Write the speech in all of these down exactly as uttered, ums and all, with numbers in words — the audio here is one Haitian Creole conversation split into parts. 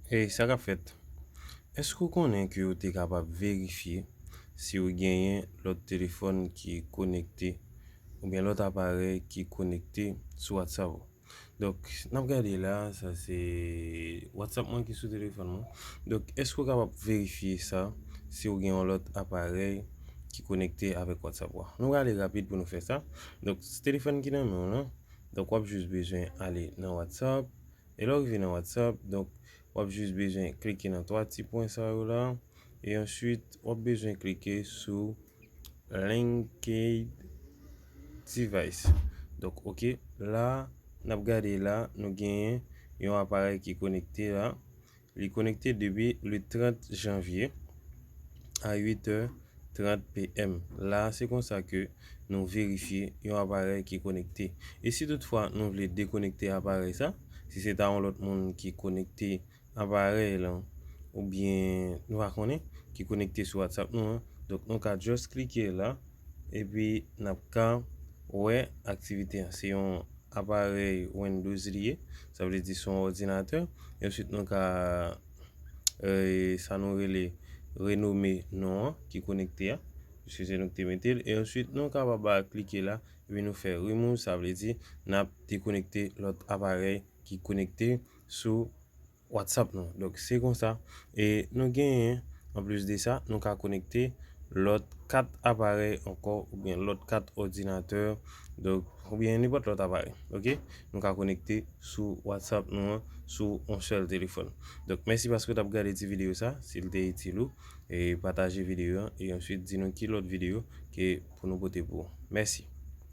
E sa k ap fèt? Èske w konnen ke w te kapab verifye si w genyen lòt telefòn ki konekte oubyen lòt aparèy ki konekte sou WhatsApp ou? Donk, n ap gade la, sa se WhatsApp mwen ki sou telefòn mwen. Donk, èske w kapab verifye sa si w gen yon lòt aparèy ki konekte avèk WhatsApp ou a? Nou prale rapid pou nou fè sa. Donk, se telefòn ki nan men w lan. Donk, w ap jis bezwen ale nan WhatsApp. E lè w rive nan WhatsApp, donk, w ap jis bezwen klike nan twa ti pwen sa yo la. E answit, w ap bezwen klike sou Linked Device. Donk, oke, la, n ap gade la, nou genyen yon aparèy ki konekte la. Li konekte depi le trant janvye a uit è trant P M. La, se konsa ke nou verifye yon aparèy ki konekte. E si toutfwa nou vle dekonekte aparèy sa, si se ta yon lòt moun ki konekte aparèy lan, oubyen nou pa konnen, ki konekte sou WhatsApp nou an, donk nou ka just klike la, epi n ap ka wè aktivite an. Se yon aparèy Windows li ye, sa vle di se yon òdinatè. E answit, nou ka, e, sa nou rele renome non an ki konekte a, piske se nou ki te mete l. E answit, nou kapab al klike la, epi nou fè remove, sa vle di n ap dekonekte lòt aparèy ki konekte sou WhatsApp nou. Donk, se konsa. E nou genyen, anplis de sa, nou ka konekte lòt kat aparèy ankò, oubyen lòt kat òdinatè, donk, oubyen nenpòt lòt aparèy, oke? Nou ka konekte sou WhatsApp nou an, sou yon sèl telefòn. Donk, mèsi paske w t ap gade ti videyo sa, si l te itil ou, e pataje videyo an, e answit di nou ki lòt videyo ke pou nou pote pou ou. Mèsi.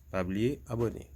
Pa bliye abòne.